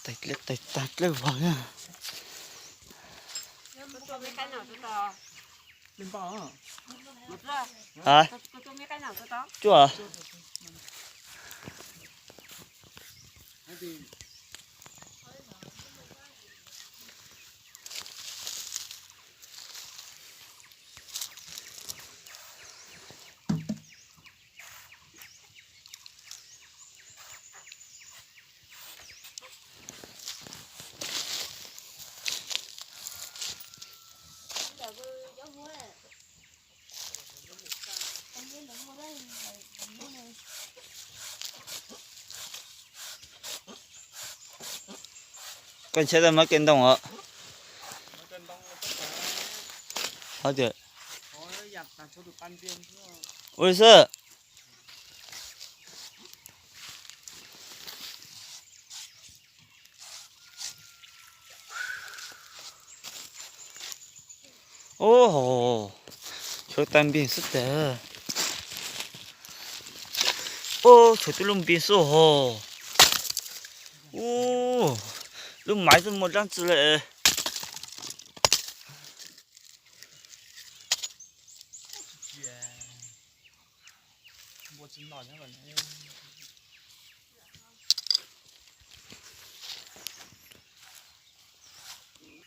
Tais dlej tais tag dlej vog. A, cuaj. Koj ntshe tau muab kev ntoo os. Ho tias ua li xwb. Ub, tshuav tag npis xwb tas. Ub, tshuav tib lub npis xwb hos. Ub, lub maiv xwb muaj dlaab tsi le.